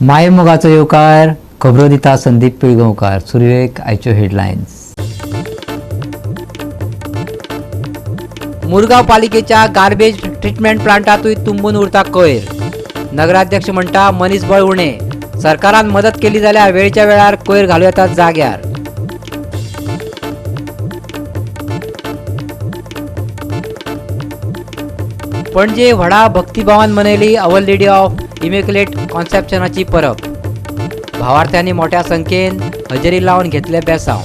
मायमोगाचो येवकार. खबरो दिता संदीप पिळगांवकार. सुरवेक आयच्यो हेडलायन्स. मुरगांव पालिकेच्या गार्बेज ट्रिटमेंट प्लांटातूय तुंबून उरता कोयर. नगराध्यक्ष म्हणटा मनीसबळ उणें, सरकारान मदत केली जाल्यार वेळच्या वेळार कोयर घालूं येता जाग्यार. पणजे व्हडा भक्तिभावान मनयली our lady of immaculate कॉन्सेप्शनाची परब. भावार्थ्यांनी मोठ्या संख्येन हजेरी लावन घेतले बेसांव.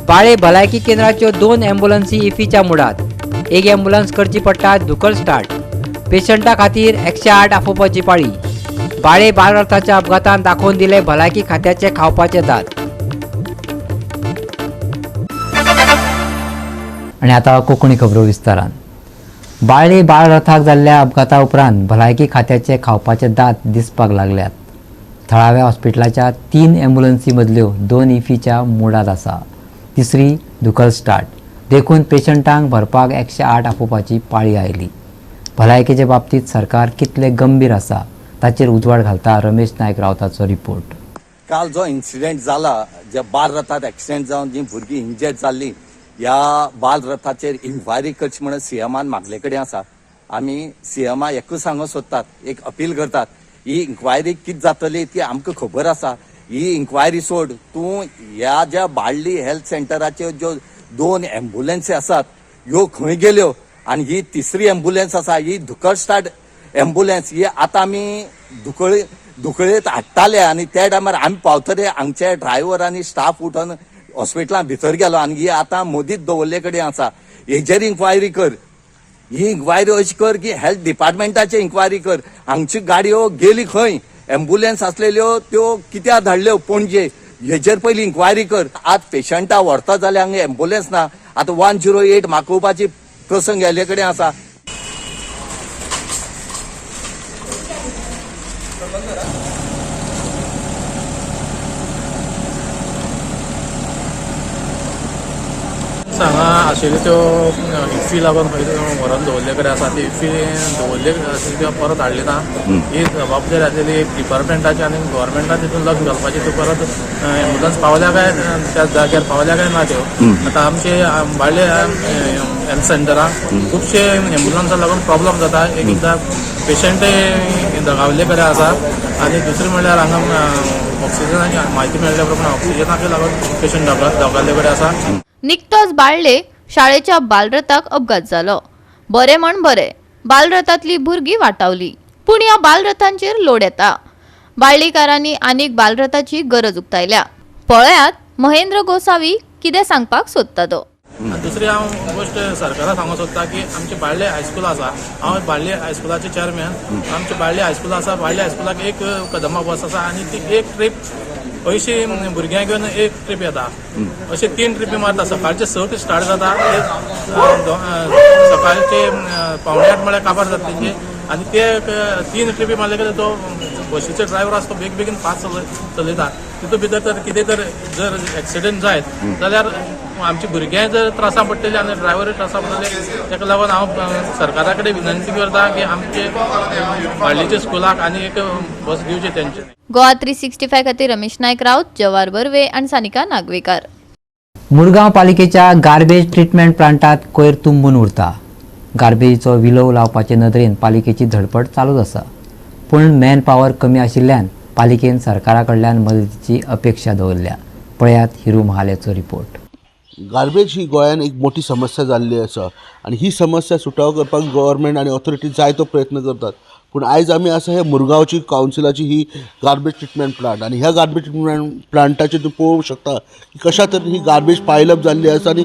बाळे भलायकी केंद्राच्यो 2 ॲम्ब्युलन्सी इफीच्या मुडात. एक ॲम्ब्युलन्स करची पडटा धुकल स्टार्ट. पेशंटा खातीर 108 आफोवपाची पाळी. बाळे बालरथाच्या अपघातान दाखोवन दिले भलायकी खात्याचे खावपाचे दात. आनी आतां कोंकणी खबरो विस्तारान. बाळे बालरथाक जाल्ल्या अपघाता उपरांत भलायकी खात्याचे खावपाचे दात दिसपाक लागल्यात. थळाव्या हॉस्पिटलाच्या 3 ॲम्ब्युलन्सी मदल्यो 2 इफीच्या मुडात आसा, तिसरी धुकल स्टार्ट. देखून पेशंटांक भरपाक 108 आफोवपाची पाळी आयली. भलायकेचे बाबतींत सरकार कितले गंभीर आसा ताचेर उजवाड घालता रमेश नायक रावताचो रिपोर्ट. काल जो इन्सिडेंट जाला, जे बाल रथात एक्सिडेंट जावन जी भुरगीं इंजर्ड जाल्ली, ह्या बाल रथाचेर इन्क्वायरी करची म्हणून सीएमान मागले कडेन आसा. आमी सीएमा एकूच सांगूंक सोदतात, एक अपील करतात, ही इन्क्वायरी कितें जातली ती आमकां खबर आसा. ही इन्क्वायरी सोड, तूं ह्या ज्या बाळ्ळी हेल्थ सेंटराच्यो ज्यो 2 एम्बुलन्सी आसात ह्यो खंय गेल्यो, आनी ही तिसरी एम्बुलन्स आसा ही धुकळ स्टार्ट एम्बुलन्स, ही आतां आमी धुकळेत हाडटाले आनी त्या टायमार आमी पावतरे हांगचे ड्रायव्हर आनी स्टाफ उठून हॉस्पिटलां भितर गेलो आनी ही आतां मदींच दवरले कडेन आसा. हेजेर इन्क्वायरी कर. ही इन्क्वायरी अशी कर की हेल्थ डिपार्टमेंटाची इन्क्वायरी कर. हांगची गाडयो गेली खंय, एम्बुलन्स आसलेल्यो त्यो कित्याक धाडल्यो पणजे, हेजेर पयली इन्क्वायरी कर. आज पेशंटा व्हरता जाल्यार हांगा एम्बुलन्स ना. आतां 108 मागोवपाची प्रसंग गेल्ले कडेन आसा. हांगा आशिल्ल्यो त्यो इफ्फी लागून खंय व्हरोन दवरले कडेन आसा. ती इफ्फी दवरले आशिल्ली त्यो परत हाडली ना. ही जबाबदारी आसलेली एक डिपार्टमेंटाची आनी गव्हर्मेंटान तितून लक्ष घालपाचें. त्यो परत एम्बुलन्स पावल्या काय त्या जाग्यार पावल्या काय ना त्यो. आतां आमचे बाळ्ळे हेल्थ सेंटराक खुबशे एम्बुलन्सा लागून प्रॉब्लम जाता. एक एकदां पेशंटय दगावल्ले कडेन आसा आनी दुसरें म्हणल्यार हांगा ऑक्सिजनाची म्हायती मेळ्ळ्या प्रमाणे ऑक्सिजनाक लागून पेशंट दगावल्ले कडेन आसा. निकतोच बाळ्ळे शाळेच्या बालरथाक अपघात जालो. बरें म्हण बरें, बालरथांतली भुरगीं वाटावली, पूण ह्या बालरथांचेर लोड येता. बाळ्ळीकारांनी आनीक बालरथाची गरज उक्तायल्या. पळयात महेंद्र गोसावी कितें सांगपाक सोदता तो. दुसरी हांव गोश्ट सरकाराक सांगूंक सोदता की आमचे बाळ्ळे हायस्कूल आसा. हांव बाळ्ळे हायस्कुलाचे चेअरमॅन. आमचे बाळ्ळे हायस्कूल आसा. बाळ्ळे हायस्कुलाक एक कदंबा बस आसा आनी ती एक ट्रीप 80 भुरग्यांक घेवन एक ट्रीप येता. अशे 3 ट्रिपी मारता. सकाळचे 6 स्टार्ट जाता, सकाळचे 7:45 म्हळ्यार काबार जाता तेंची. आनी ते 3 ट्रिपी मारले की तो बशीचो ड्रायव्हर आसा तो बेग बेगीन फास्ट चलयता. तितून भितर तर कितें तर जर एक्सिडंट जायत जाल्यार आमची भुरग्यांय जर त्रासां पडटली आनी ड्रायव्हरूय त्रासां पडटले. ताका लागून हांव सरकारा कडेन विनंती करता की आमचे बाळ्ळीच्या स्कुलाक आनी एक बस दिवची तेंचे. गोवा 365 खातीर रमेश नायक राऊत, जवार बर्वे आनी सानिका नागवेकार. मुरगांव पालिकेच्या गार्बेज ट्रिटमेंट प्लांटात कोयर तुंबून उरता. गार्बेजीचो विलोव लावपाचे नदरेन पालिकेची धडपड चालूच आसा, पूण मॅन पावर कमी आशिल्ल्यान पालिकेन सरकारा कडल्यान मदतीची अपेक्षा दवरल्या. पळयात हिरू महाल्याचो रिपोर्ट. गार्बेज ही गोंयान एक मोठी समस्या जाल्ली आसा आनी ही समस्या सुटावो करपाक गव्हर्मेंट आनी ऑथॉरिटी जायतो प्रयत्न करतात. पूण आयज आमी आसा हे मुरगांवची कावन्सिलाची ही गार्बेज ट्रिटमेंट प्लांट आनी ह्या गार्बेज ट्रिटमेंट प्लांटाचेर तूं पळोवंक शकता की कशा तरेन ही गार्बेज पायलप जाल्ली आसा आनी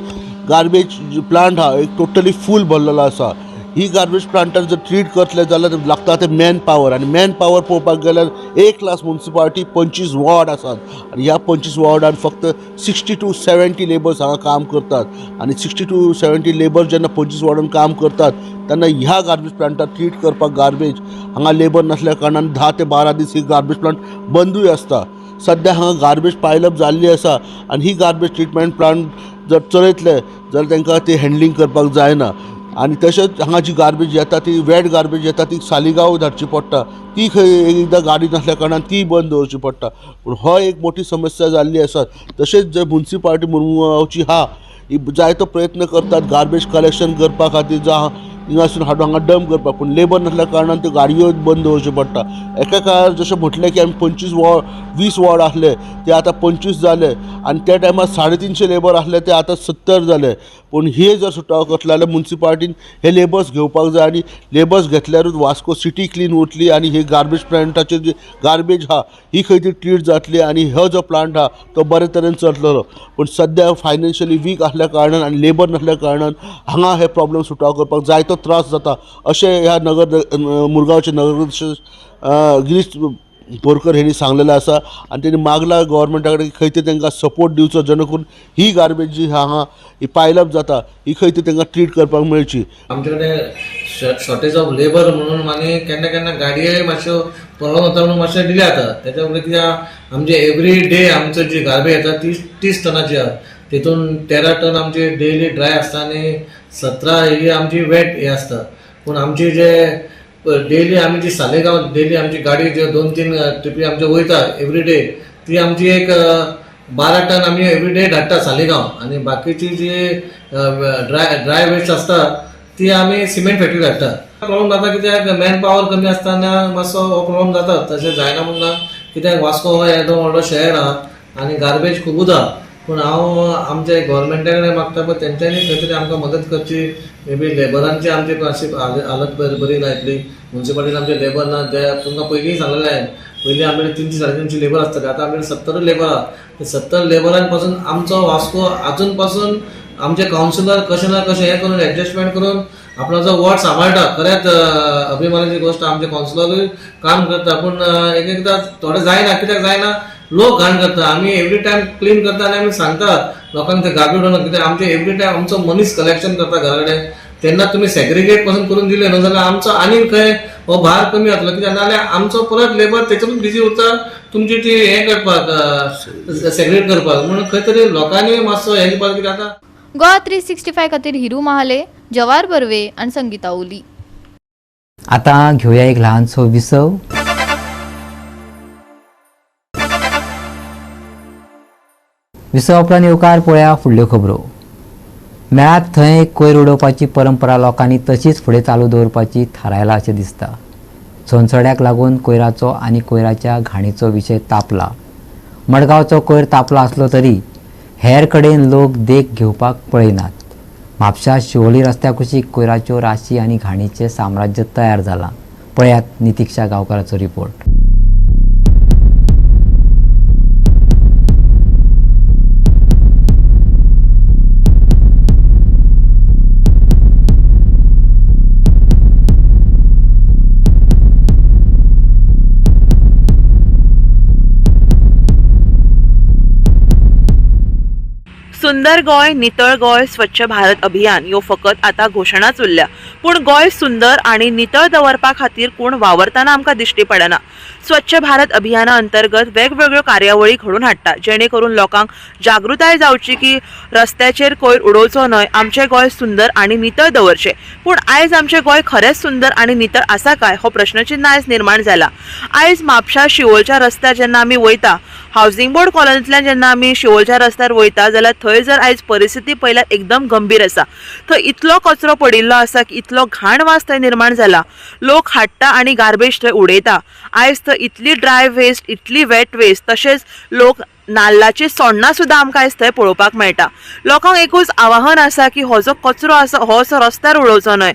गार्बेज प्लांट हा एक टोटली फूल भरलेलो आसा. ही गार्बेज प्लांटार जर ट्रीट करतले जाल्यार लागता ते मॅन पावर आनी मॅन पावर पळोवपाक गेल्यार 1 क्लास मुन्सिपालिटी 25 वॉर्ड आसात आनी ह्या 25 वॉर्डान फक्त 60 to 70 labours हांगा काम करतात आनी 60 to 70 labours जेन्ना 25 वॉर्डान काम करतात तेन्ना ह्या गार्बेज प्लांटार ट्रीट करपाक गार्बेज हांगा लेबर नासल्या कारणान 10 ते 12 दीस ही गार्बेज प्लांट बंदूय आसता. सद्या हांगा गार्बेज पायलप जाल्ली आसा आनी ही गार्बेज ट्रिटमेंट प्लांट जर चलयतले जाल्यार तांकां ती हँडलींग करपाक जायना. आनी तशेंच हांगा जी गार्बेज येता ती वेट गार्बेज येता ती सालिगांव धाडची पडटा, ती खंय एकदां गाडी नासल्या कारणान ती बंद दवरची पडटा. पूण हो एक मोठी समस्या जाल्ली आसा. तशेंच जे मुन्सिपालिटी मुरमुगांवची आहा ही जायतो प्रयत्न करतात गार्बेज कलेक्शन करपा खातीर, जावं हिंगासून हाडून हांगा डंप करपाक, पूण लेबर नासल्या कारणान त्यो गाडयो बंद दवरच्यो पडटा. एका काळार जशें म्हटलें की आमी 25 वॉर्ड 20 वॉर्ड आसले ते आतां 25 जाले आनी त्या टायमार 350 लेबर आसले ते आतां 70 जाले. पूण हे जर सुटावो करतले जाल्यार मुन्सिपालिटीन हे लेबर्स घेवपाक जाय आनी लेबर्स घेतल्यारूच वास्को सिटी क्लीन उरतली आनी हे गार्बेज प्लांटाचेर जी गार्बेज आहा ही खंय तरी ट्रीट जातली आनी हो जो प्लांट आहा तो बरे तरेन चलतलो. पूण सद्या फायनान्शियली वीक आसल्या कारणान आनी लेबर नासल्या कारणान हांगा हे प्रॉब्लम सुटावो करपाक जायतो त्रास जाता अशें ह्या नगर मुरगांवचे नगराध्यक्ष गिरीश बोरकर हेणी सांगलेलें आसा. आनी तेणी मागला गव्हर्मेंटा कडेन खंय तरी तांकां सपोर्ट दिवचो जेणे करून ही गार्बेज जी हांगा ही पायलअप जाता ही खंय तरी तांकां ट्रीट करपाक मेळची. आमचे कडेन शॉर्टेज ऑफ लेबर म्हणून आनी केन्ना केन्ना गाडयोय मातश्यो प्रॉब्लम जाता म्हणून मातशें डिले जाता. तेच्या मुळे कित्याक आमचे एवरी डे आमचो जी गार्बेज येता 30 टनाची आहा, तितून 13 टन आमची डेली ड्राय आसता आनी 17 ही आमची वेट हे आसता. पूण आमची जे डेली आमी जी सालेगांव डेली आमची गाडी जे 2-3 ट्रिपी आमच्यो वयता एवरी डे ती आमची एक 12 टन आमी एवरी डे धाडटा सालेगांव आनी बाकीची जी ड्राय वेस्ट आसता ती आमी सिमेंट फॅक्टरी धाडटा. प्रॉब्लम जाता कित्याक मॅन पावर कमी आसतना मातसो हो प्रॉब्लम जाता. तशें जायना म्हणून ना, कित्याक वास्को हो येदो व्हडलो शहर आहा आनी गार्बेज खुबूच आहा. पूण हांव आमच्या गव्हर्मेंटा कडेन मागता पळय तेंच्यांनी खंय तरी आमकां मदत करची. मे बी लेबरांची आमची मातशी हालत बरी ना इतली. मुन्सिपालिटीन आमचे लेबर ना, ते तुमकां पयलीं सांगलेलें हांवें, पयलीं आमचे 300-350 लेबर आसताले, आतां आमचे 70 लेबर आहा. ते 70 लेबरां पासून आमचो वास्को आजून पासून आमचे कावन्सिलर कशें ना कशें हें करून एडजस्टमेंट करून आपलो वॉर्ड सांबाळटा. खरेंच अभिमानाची गोश्ट, आमचे कावन्सिलरूय काम करता. पूण एक एकदां थोडें जायना, कित्याक जायना लोक घाण करता. आमी एवरी टायम क्लीन करता आनी आमी सांगता लोकांक ते गार्बेज उडोवना, कित्याक आमचे एवरी टायम आमचो मनीस कलेक्शन करता घरा कडेन. तेन्ना तुमी सेग्रिगेट पासून करून दिले न्हू जाल्यार आमचो आनीक खंय हो भार कमी जातलो. कित्याक नाजाल्यार आमचो परत लेबर तेतून बिजी उरता तुमची ती हें करपाक, सेग्रिगेट करपाक. म्हणून खंय तरी लोकांनी मातसो हें दिवपाक कित्याक आतां. गोवा 365 खातीर हिरू महाले, जवार बर्वे आनी संगीता ओली. आतां घेवया एक ल्हानसो विसव. विसवा उपरांत येवकार पळया फुडल्यो खबरो. मेळात थंय कोयर उडोवपाची परंपरा लोकांनी तशीच फुडें चालू दवरपाची थारायला अशें दिसता. सोनसड्याक लागून कोयराचो आनी कोयराच्या घाणीचो विशय तापला. मडगांवचो कोयर तापला आसलो तरी हेर कडेन लोक देख घेवपाक पळयनात. म्हापशा शिवोली रस्त्या कुशीक कोयराच्यो राशी आनी घाणीचें साम्राज्य तयार जालां. पळयात नितिक्षा गांवकाराचो रिपोर्ट. सुंदर गोंय, नितळ गोंय, स्वच्छ भारत अभियान ह्यो फकत आतां घोशणाच उरल्या. पूण गोंय सुंदर आनी नितळ दवरपा खातीर कोण वावरतना आमकां दिश्टी पडना. स्वच्छ भारत अभियाना अंतर्गत वेगवेगळ्यो कार्यावळी घडोवन हाडटा जेणे करून लोकांक जागृताय जावची की रस्त्याचेर कोयर उडोवचो न्हय, आमचें गोंय सुंदर आनी नितळ दवरचें. पूण आयज आमचें गोंय खरेंच सुंदर आनी नितळ आसा काय हो प्रश्नचिन्ह आयज निर्माण जाला. आयज म्हापशा शिवोलच्या रस्त्यार जेन्ना आमी वयता, हावसिंग बोर्ड कॉलनींतल्यान जेन्ना आमी शिवोलच्या रस्त्यार वयता जाल्यार थंय जर आयज परिस्थिती पळयल्यार एकदम गंभीर आसा. थंय इतलो कचरो पडिल्लो आसा की इतलो घाण वास थंय निर्माण जाला. लोक हाडटा आनी गार्बेज थंय उडयता. आयज थंय इतली ड्राय वेस्ट, इतली वेट वेस्ट, तशेंच लोक नाल्लाची सोण्णां सुद्दां आमकां आयज थंय पळोवपाक मेळटा. लोकांक एकूच आवाहन आसा की हो जो कचरो आसा हो असो रस्त्यार उडोवचो न्हय.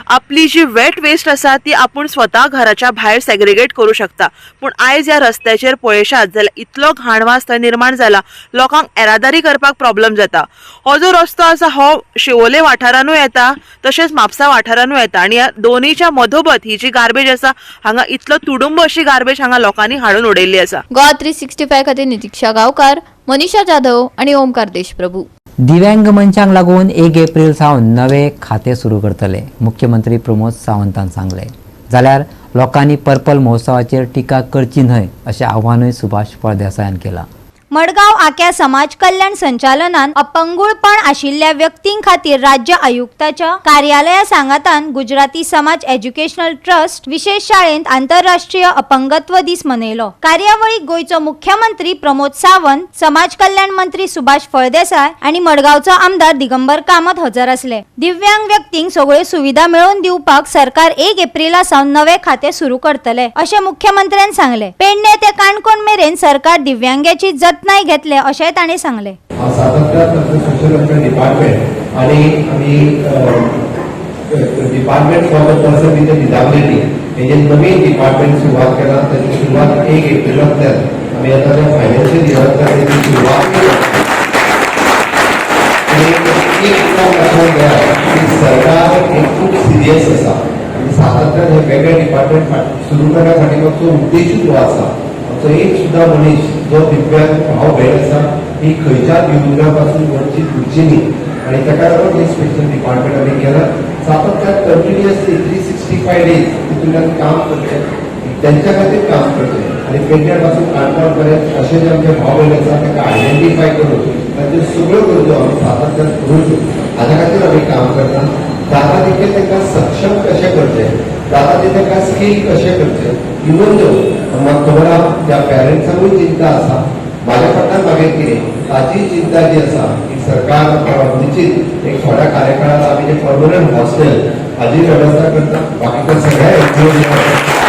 आपली जी वेट वेस्ट आसा ती आपूण स्वता घराच्या भायर सेग्रिगेट करूं शकता. पूण आयज ह्या रस्त्याचेर पळयशात जाल्यार इतलो घाण वास थंय निर्माण जाला, लोकांक येरादारी करपाक प्रॉब्लम जाता. हो जो रस्तो आसा हो शिवोले वाठारानूय येता तशेंच म्हापसा वाठारानूय येता आनी ह्या दोनीच्या मधोमध ही जी गार्बेज आसा हांगा इतलो तुडुंब अशी गार्बेज हांगा लोकांनी हाडून उडयल्ली आसा. गोवा 365 खातीर नितिक्षा गांवकार, मनीषा जाधव आनी ओमकार देशप्रभू. दिव्यांग मनशांक लागून 1 एप्रिल सावन नवे खाते सुरू करतले, मुख्यमंत्री प्रमोद सावंतान सांगले. जाल्यार लोकांनी पर्पल महोत्सवाचेर टिका करची न्हय अशें आव्हानूय सुभाष फळदेसायान केलां. मडगांव आक्या समाज कल्याण संचालनान अपंगूळपण आशिल्ल्या व्यक्तीं खातीर राज्य आयुक्ताच्या कार्यालया सांगातान गुजराती समाज एज्युकेशनल ट्रस्ट विशेष शाळेंत आंतरराष्ट्रीय अपंगत्व दीस मनयलो. कार्यावळीक गोंयचो मुख्यमंत्री प्रमोद सावंत, समाज कल्याण मंत्री सुभाष फळदेसाय आनी मडगांवचो आमदार दिगंबर कामत हजर आसले. दिव्यांग व्यक्तींक सगळ्यो सुविधा मेळोवन दिवपाक सरकार 1 एप्रिला सावन नवे खाते सुरू करतले अशें मुख्यमंत्र्यान सांगले. पेडणे ते काणकोण मेरेन सरकार दिव्यांगाची जतनाय घेतले अशेंय तांणी सांगले. सातत्यान सोशल वेलफेअर डिपार्टमेंट आणि आमी department for the person with disability हे जे नवीन डिपार्टमेंट सुरवात केला ताची सुरवात 1 एप्रिलांतल्यान आमी आतां त्या फायनान्शियल इयरांतल्यान ताची सुरवात केली. आनी एक लक्षात घेया की सरकार एक खूब सिरियस आसा आनी सातत्यान हे वेगळे डिपार्टमेंट सुरू करण्या फाटी मागचो उद्देशूच हो आसा. आमचो एक सुद्दां मनीस जो दिव्यांग भाव भयण आसा ही खंयच्या योजना पासून वंचीत उरची न्ही आनी ताका लागून हे स्पेशल डिपार्टमेंट आमी केलां. सातत्यान कंटिन्युअसली 365 डेज तितूंतल्यान काम करचें, त्यांच्या खातीर काम करचें आनी पेडण्या पासून काणकोण पर्यंत अशे जे आमचे भाव भयण आसा तांकां आयडेंटिफाय करून तांच्यो सगळ्यो गरजो आमी सातत्यान पुरोवच्यो हाज्या खातीर आमी काम करता. जाता तितलें तांकां सक्षम कशें करचें, जाता तितलें तांकां स्कील कशें करचें. इवन दो म्हाका खबर आहा ज्या पेरंट्सांकूय चिंता आसा, म्हाज्या फाटल्यान मागीर कितें ताची चिंता जी आसा की सरकार निश्चित एक थोड्या कार्यकाळात आमी जे परमनंट हॉस्टेल हाजी वेवस्था करता, बाकीच्या सगळ्या एनजीओ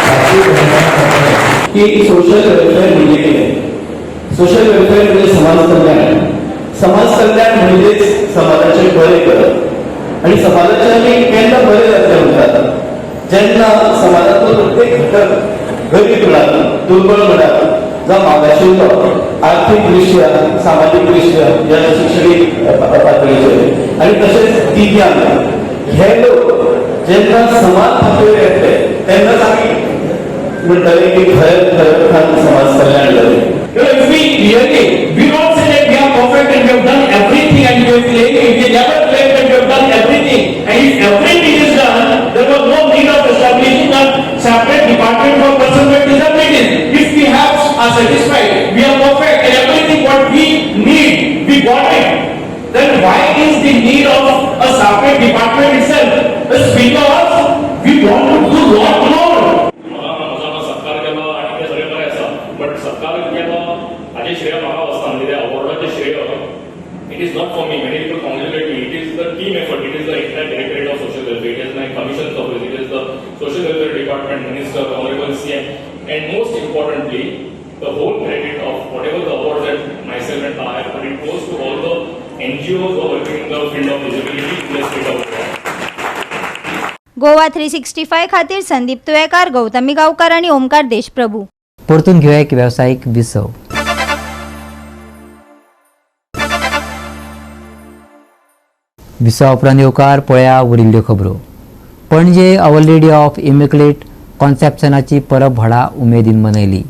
ताची वेवस्था करता. की सोशल वेलफेअर म्हणजे कितें? सोशल वेलफेअर म्हणजे समाज कल्याण. समाज कल्याण म्हणजेच समाजाचें बरें करप. आनी समाजाचें आमी केन्ना बरें जातलें म्हणटात? जेन्ना समाजांतलो प्रत्येक घटक गरीब म्हणात, दुर्बळ म्हणात, जावं मागाशिल्लो आर्थीक दृश्या, सामाजीक दृश्या या शिक्षणीक पातळीचेर आनी तशेंच दिव्यांग हे लोक जेन्ना समाज पातळीर येतले तेन्नाच आमी म्हणटले की खरें खऱ्या अर्थान समाज कल्याण जालें. If we really, we don't say that we are perfect and we have done everything and we are claiming, we never claim that we have done everything. And if everything is done, there was no need of establishing a separate department for persons with disabilities. If we have are satisfied, we are perfect and everything what we need, we got it. Then why is the need of a separate department itself? It's because we want to do lot more. म्हजो सत्कार केलो आनी तें सगळें बरें आसा, but सत्कार केलो हाजें श्रेय म्हाका वचना. म्हणजे त्या अवॉर्डाचें श्रेय it is not for me. Many people congratulate me. It is the team effort. It is the entire Directorate of Social Welfare, it is my commissioner's office, it is the Social Welfare Department, Minister, Honorable CM, and most importantly the whole credit of whatever the awards that myself and I have put, it goes to all the NGOs who are working in the field of disability in the state of Goa. Goa 365 खातीर संदीप तुयेकार, गौतमी गांवकार आनी ओमकार देशप्रभू. परतून घेवया एक वेवसायीक विसव. विसवा उपरांत येवकार. पळया उरिल्ल्यो खबरो. Panaji Our Lady of Immaculate कॉन्सेप्शनाची परब व्हडा उमेदीन मनयली.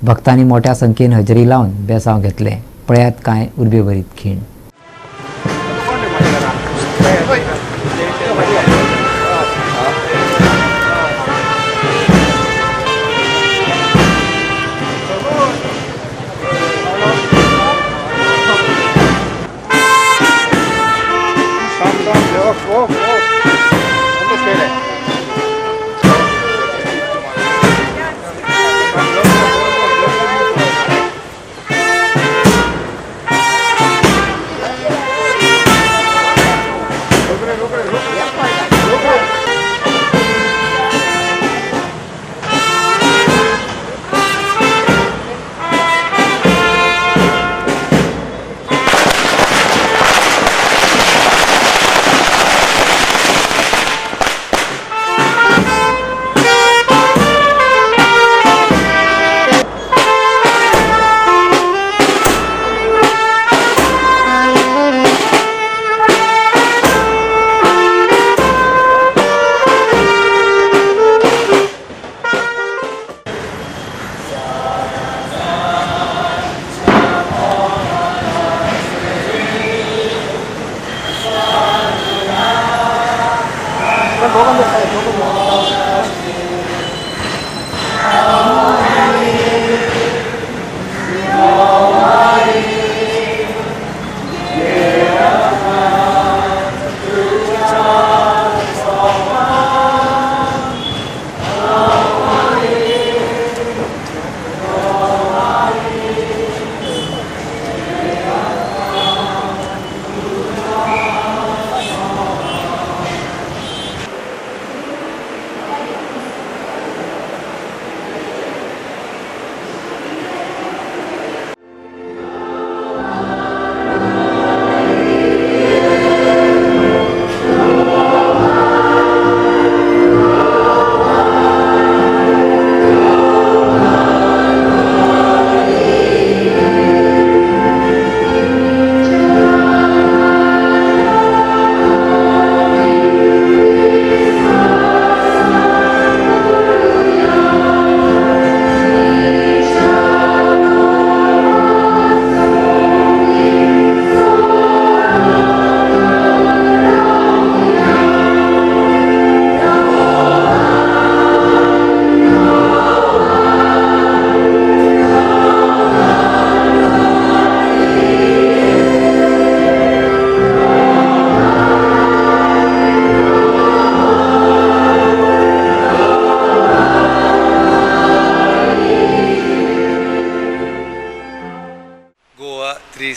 भक्तांनी मोठ्या संख्येन हजेरी लावन बेसांव घेतलें. पळयात कांय उर्बेभरीत खीण.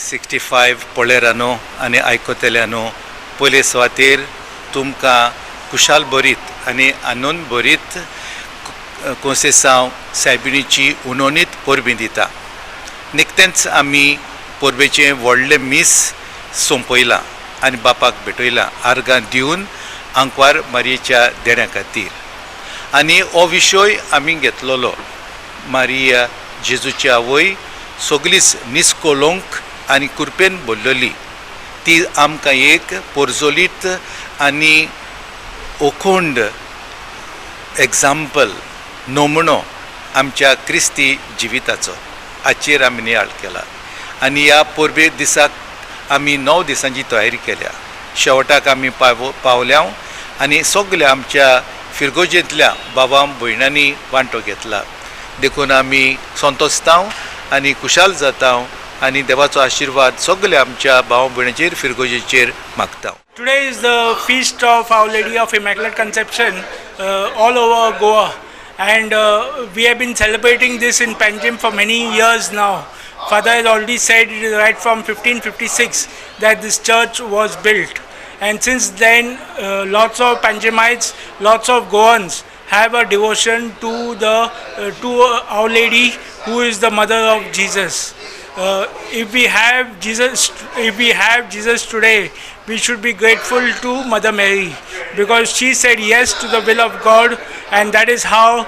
365 पळेरानो आनी आयकतल्यानो, पयले सुवातेर तुमकां खुशाल भरीत आनी आनंद भरीत कोंसेसांव सायबिणीची उनोनीत परबीं दिता. निकतेंच आमी परबेचें व्हडलें मीस सोंपयलां आनी बापाक भेटयलां आर्गां दिवन आंकवार मारयेच्या देण्या खातीर. आनी हो विशय आमी घेतलेलो मारिया जेजूची आवय सगलीच निस्कोलोंक आनी कुरपेन भरलेली, ती आमकां एक पोरजोलीत आनी ओखोंड एग्जाम्पल नमुनो आमच्या क्रिस्ती जिविताचो हाचेर आमी नियाळ केला. आनी ह्या परबे दिसाक आमी 9 दिसांची तयारी केल्या. शेवटाक आमी पावल्या आनी सगल्या आमच्या फिरगोजेंतल्या बाबा भयणांनी वांटो घेतला. देखून आमी संतोषता आनी खुशाल जाता आनी देवाचो आशिर्वाद सगल्या आमच्या भाव भयणाचेर फिरगोजेचेर मागता. Today is the feast of Our Lady of Immaculate Conception all over Goa, and we have been celebrating this in Panjim for many years now. Father has already said it is right from 1556 that this church was built, and since then lots of Panjimites, lots of Goans have a devotion to the to Our Lady, who is the mother of Jesus. If we have Jesus today, we should be grateful to Mother Mary, because she said yes to the will of God, and that is how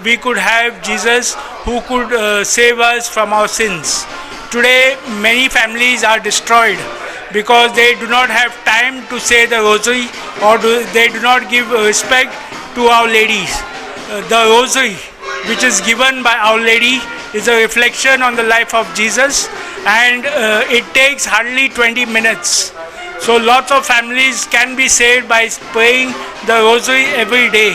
we could have Jesus, who could save us from our sins. Today many families are destroyed because they do not have time to say the rosary, or they do not give respect to Our Ladies. The rosary which is given by Our Lady is a reflection on the life of Jesus, and it takes hardly 20 minutes. So lots of families can be saved by praying the rosary every day.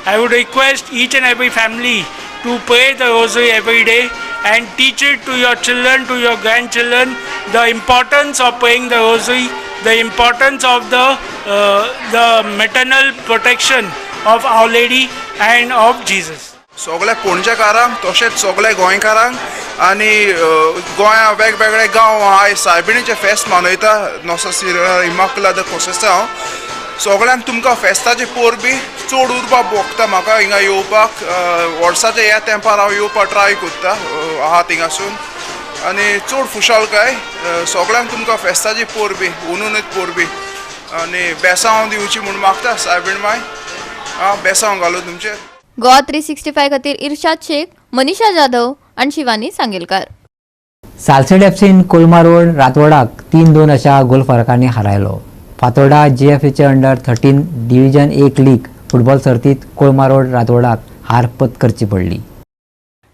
I would request each and every family to pray the rosary every day and teach it to your children, to your grandchildren, the importance of praying the rosary, the importance of the maternal protection of Our Lady and of Jesus. सगळ्या पणजेकारांक तशेंच सगळ्या गोंयकारांक आनी गोंया वेगवेगळे गांव आयज सायबिणीचें फेस्त मनयता नोसा सिरा इमाकुलाद कोंसेसांव. सगळ्यांक तुमकां फेस्ताची परबी चड उर्बा भोगता. म्हाका हिंगा येवपाक वर्साच्या ह्या तेंपार हांव येवपाक ट्राय करता आहा थिंगासून आनी चड खुशालकाय. सगळ्यांक तुमकां फेस्ताची परबी, उनूनच परबी आनी बेसांव दिवची म्हूण मागता सायबीण माय. आं बेसांव घालूं तुमचेर. गोवा 365 खातीर इर्शाद शेख, मनीषा जाधव आणि शिवानी सांगेलकार. सालसेट एफसीन कोलमा रोड रातवडाक 3-2 अशा गोल फरकांनी हारायलो. फातोर्डा जीएफएचे अंडर 13 डिव्हिजन 1 लीग फुटबॉल सर्तीत कोलमा रोड रातवडाक हार पत्करची पडली.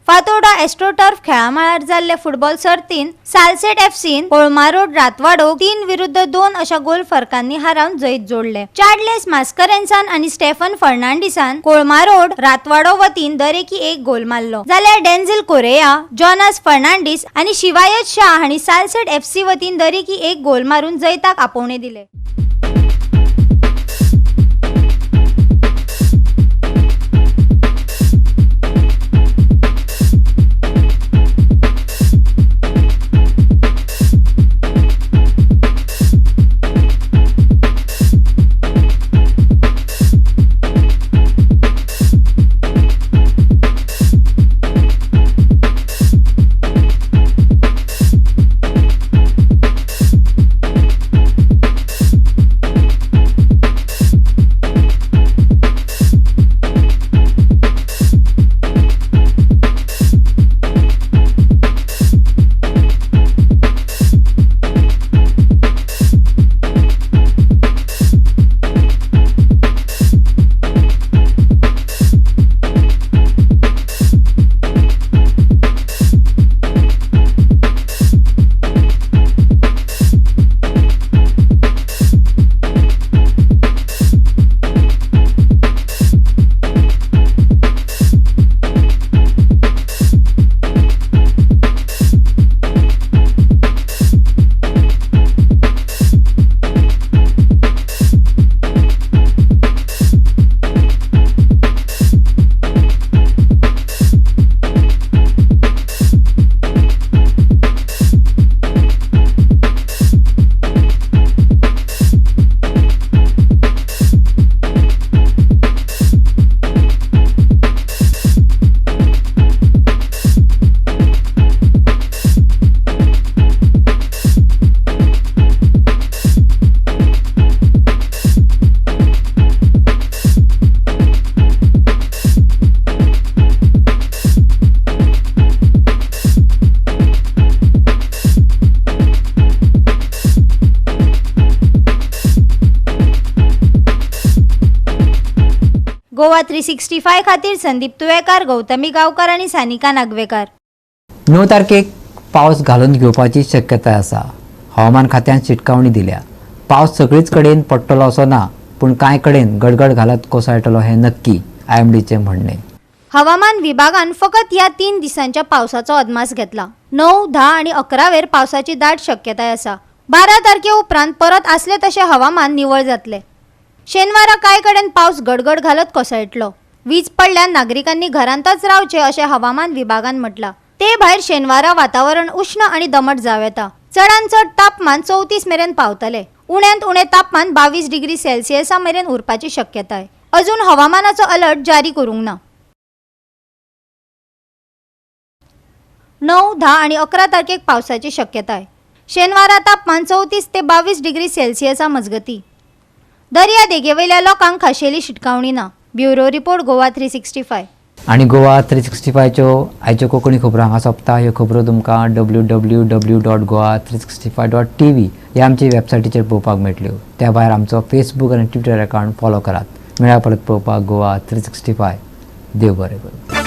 फातोर्डा एस्ट्रोटर्फ खेळामळार जाल्ले फुटबॉल सर्तीन सालसेट एफसीन कोळमा रोड रातवाडो 3-2 अशा गोल फरकांनी हारावन जैत जोडले. चार्लेस मास्करेन्सान आनी स्टेफन फर्नांडिसान कोळमा रोड रातवाडो वतीन दरेकी 1 गोल मारलो, जाल्यार डेन्झिल कोरेया, जॉनास फर्नांडीस आनी शिवायत शाह हांणी सालसेट एफसी वतीन दरेकी 1 गोल मारून जैताक आपोवणे दिले. गोवा 365 खातीर संदीप तुवेकार, गौतमी गांवकार आनी सानिका नागवेकार. 9 तारखेक पावस घालून घेवपाची शक्यताय आसा. हवामान खात्यान शिटकावणी दिल्या. पावस सगळीच कडेन पडटलो असो ना, पूण कांय कडेन गडगड घालत कोसळटलो हें नक्की, आयएमडीचें म्हणणें. हवामान विभागान फकत ह्या 3 दिसांच्या पावसाचो अदमास घेतला. 9, 10 आनी 11 वेर पावसाची दाट शक्यताय आसा. 12 तारखे उपरांत परत आसले तशें हवामान निवळ जातलें. शेनवारा कांय कडेन पावस गडगड घालत कोसळटलो. वीज पडल्यान नागरिकांनी घरांतच रावचें अशें हवामान विभागान म्हटलां. ते भायर शेनवारा वातावरण उश्ण आनी दमट जावं येता. चडांत चड तापमान 34 मेरेन पावतलें. उण्यांत उणें तापमान 22 डिग्री सेल्सियसा मेरेन उरपाची शक्यताय. अजून हवामानाचो अलर्ट जारी करूंक ना. 9, 10 आनी 11 तारखेक पावसाची शक्यताय. शेनवारा तापमान 34 ते 22 डिग्री सेल्सियसा मजगती. दर्या देगेवयल्या लोकांक खाशेली शिटकावणी ना. Bureau report, Goa 365. आनी गोवा 365च्यो आयच्यो कोंकणी खबरो हांगा सोंपता. ह्यो खबरो तुमकां www.goa365.tv ह्या आमच्या वेबसायटीचेर पळोवपाक मेळटल्यो. त्या भायर आमचो फेसबूक आनी ट्विटर अकावंट फॉलो करात. मेळ्या परत पळोवपाक गोवा 365. देव बरें करूं.